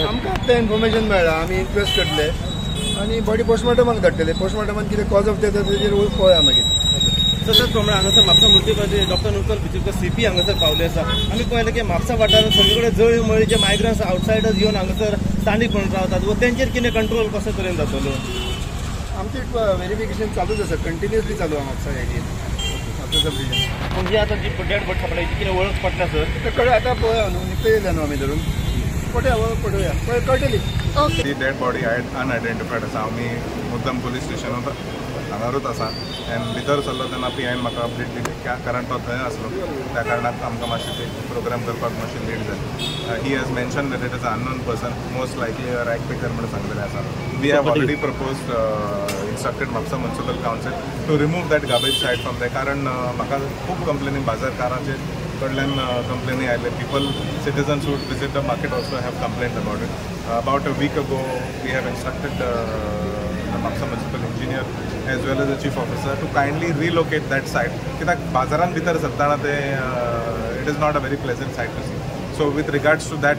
आमकां आतां इन्फॉर्मेशन मेळ्ळा, आमी इन्क्वेस्ट करतले आनी बॉडी पोस्टमॉर्टमाक धाडटले. पोस्टमॉर्टमान कितें कॉज ऑफ डेथ तेजेर पळोवया मागीर. तशेंच प्रमाणे हांगासर Mapusa municipality doctor Nutan Bicholkar CP हांगासर पावले आसा. आमी पळयलें की म्हापसा वाठारांत सगळे कडेन जळी मळी जे मायग्रंट्स आवटसायडर्स येवन हांगासर स्थानीक म्हणून रावतात व तेंचेर कितें कंट्रोल कसो तरेन जातलो? आमची व्हेरिफिकेशन चालूच आसा, कंटिन्युअसली चालू आहा म्हापसा एरियेन, म्हापसा सब डिविजन. पूण ही आतां जी डेड बॉडी सापडली ती कितें वळख पडटा सर? कळ्ळें आतां पळोवया न्हू, निकते येयल्या न्हू आमी धरून, पळोवया पळोवया कळटली. ती डेड बॉडी अनआयडेंटिफायड आसा. आमी मुद्दम पुलीस स्टेशन हांगारूच आसा आनी भितर सरलो तेन्ना पी आयन म्हाका अपडेट दिली, कारण तो थंय आसलो, त्या कारणान आमकां मातशें ते प्रोग्राम करपाक मातशें लेट जालें. He has mention that it is a unknown person, most likely a rag picker म्हणून सांगलेलें आसा. We have already proposed instructed Mapusa municipal council to remove that garbage site from the, कारण म्हाका खूब कंप्लेनी बाजारकारांचे कडल्यान कंप्लेनी आयले. People, citizens who visit the market also have complaint about it. About a week ago we have instructed the Mapusa municipal engineer as well as the chief officer to kindly relocate that site. कित्याक बाजारान भितर सरतना ते it is not a very pleasant sight to see. So with regards to that,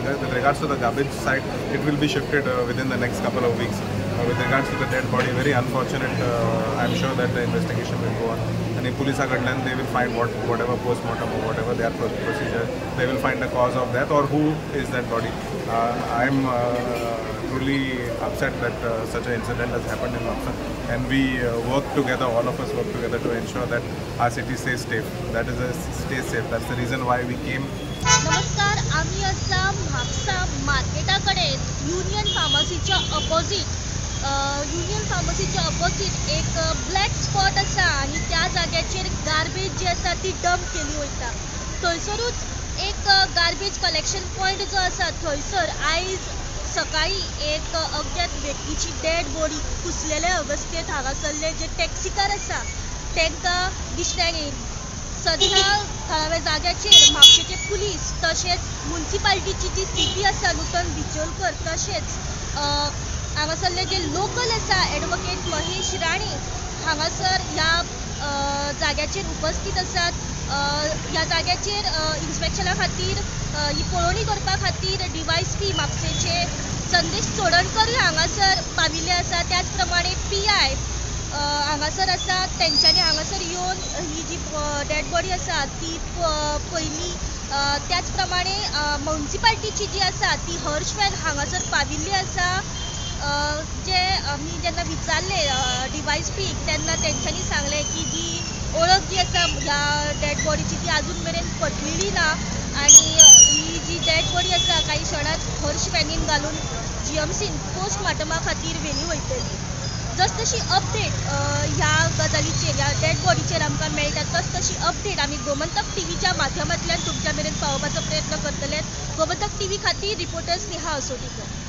with regards to the garbage site, it will be shifted within the next couple of weeks. With regards to the dead body, very unfortunate. I am sure that the investigation will go on. And पुलिसा कडल्यान they will find whatever postmortem or whatever their procedure, they will find the cause of death or who is that body. I am truly upset that such an incident has happened in Mapusa, and we work together, all of us work together to ensure that our city stays safe. That is a stay safe. That's the reason why we came. नमस्कार, आमी आसा म्हापसा मार्केटा कडेन union फार्मसीच्या opposite. Union फार्मसीच्या opposite एक black spot आसा आनी त्या जाग्याचेर गार्बेज जी आसा ती डंप केली वयता. थंयसरूच एक गार्बेज कलेक्शन पॉयंट जो आसा थंयसर आयज सकाळी एक अज्ञात व्यक्तीची डेड बॉडी कुसलेले अवस्थेत हांगासरले जे टॅक्सीकार आसा तांकां दिसण्याक येयली. सध्या थळाव्या जाग्याचेर म्हापशेचे पुलीस तशेंच मुन्सिपाल्टीची जी सीपी आसा नुतन बिचोलकर तशेंच हांगासरले जे लोकल आसा एडवोकेट महेश राणे हांगासर ह्या जाग्याचेर उपस्थित आसात. ह्या जाग्याचेर इन्स्पेक्शना खातीर ही पळोवणी करपा खातीर डीवायएसपी म्हापशेचे संदेश चोडणकरूय हांगासर पाविल्ले आसा. त्याच प्रमाणे पी I हांगासर आसा, तेंच्यांनी हांगासर येवन ही जी डेड बॉडी आसा ती पळयली. त्याच प्रमाणे मुन्सिपाल्टीची जी आसा ती हर्ष व्हॅन हांगासर पाविल्ली आसा. जे आमी जेन्ना विचारले डीवायएसपीक तेन्ना तेंच्यांनी सांगलें की जी ओळख जी आसा ह्या डेड बॉडीची ती आजून मेरेन पटलेली ना आनी ही जी डेड बॉडी आसा काही क्षणात हर्ष व्हॅनीन घालून जीएमसीन पोस्टमार्टमा खातीर व्हेली वयतली. जस तशी अपडेट ह्या गजालीचेर, ह्या डेड बॉडीचेर आमकां मेळटा तस तशी अपडेट आमी गोमंतक टीव्हीच्या माध्यमांतल्यान तुमच्या मेरेन पावोवपाचो प्रयत्न करतले. गोमंतक टीव्ही खातीर रिपोर्टर स्नेहा असोटीकर.